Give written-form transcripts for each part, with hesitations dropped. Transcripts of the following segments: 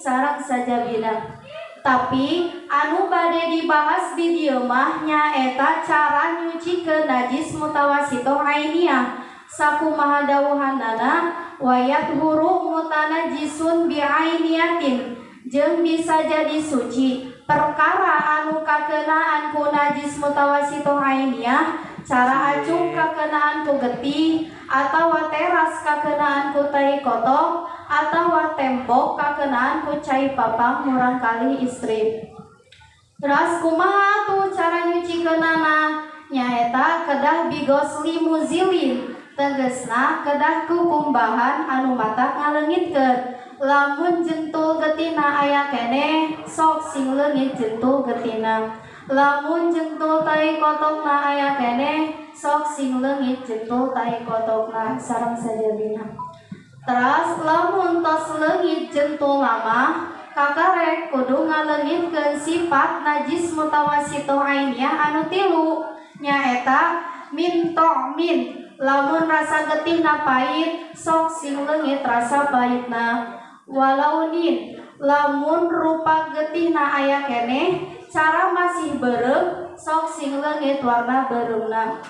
Sareng sajabina. Tapi anu bade dibahas di dieu mah nyaeta cara nyucikeun najis mutawasitoh ainiyah. Sakumaha dawuhanana, wa yathuru mutanajisun biainiyatin, jeung bisa jadi suci perkara anu kakenaan ku najis mutawasitoh ainiyah, cara acuk kakenaan ku getih atawa teras kakenaan ku tai kotok atawa tembok kakenaan ku cai papang murangkalih istri. Terus kumaha tuh cara nyucikeunana? Nyaeta kedah bigosli muzilin, tegesna kedah ku kumbahan anu matak ngaleungitkeun. Lamun jentul getihna aya keneh, sok sing leungit jentul getihna. Lamun jentul tai kotokna aya keneh, sok sing leungit jentul tai kotokna sareng sajabina. Teras lamun tos leungit jentul mah, kakarek kudu ngaleungitkeun sifat najis mutawasitoh ainiyah anu tilu, nyaeta min ta'min, lamun rasa getihna pahit, sok sing leungit rasa pahitna. Walaunin, lamun rupa getihna aya keneh cara masih beureum, sok sing leungit warna beureumna.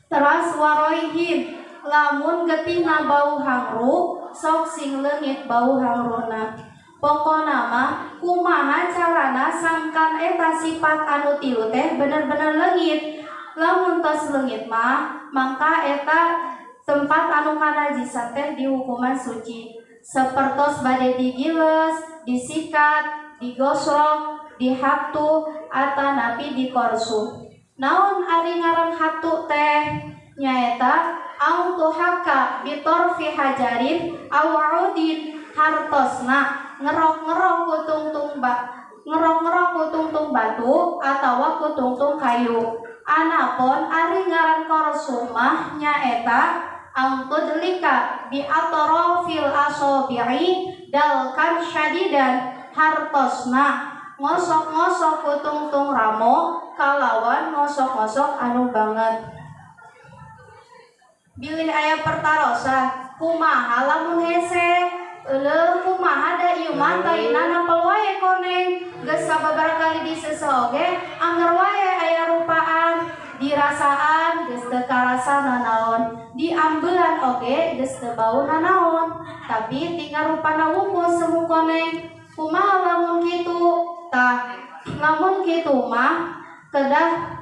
Teras waroihin, lamun getihna bau hangru, sok sing leungit bau hangruna. Pokona mah kumaha carana sangkan eta sifat anu tilu teh bener-bener leungit. Lamun tos leungit mah, mangka eta tempat anu kanajisan teh dihukuman suci, sapertos bade digiles, disikat, digosok, dihatu, atanapi dikorsu. Naon ari ngaran hatu teh? Nyaeta au tuhaka bitorfi hajarin au audin, hartosna ngerok-ngerok ku tungtung ba ngerok-ngerok ku tungtung batu atawa ku tungtung kayu. Anapun ari ngaran korsu mah nyaeta angtudlika bi atrafil asabi'i dalkan syadidan, hartosna ngosok-ngosok ku tungtung ramo kalawan ngosok-ngosok anu banget. Bilih aya pertarosan, kumaha lamun hese? Euleuh, kumaha da ieu mah taina nampel wae koneng, geus sababaraha kali diseuseuh oge angger wae aya rupaan, dirasaan geus teu karasa nanaon, diambean oge geus teu bau nanaon, tapi tinggal rupana wungkul semu koneng. Kumaha lamun kitu? Tah, lamun kitu mah kedah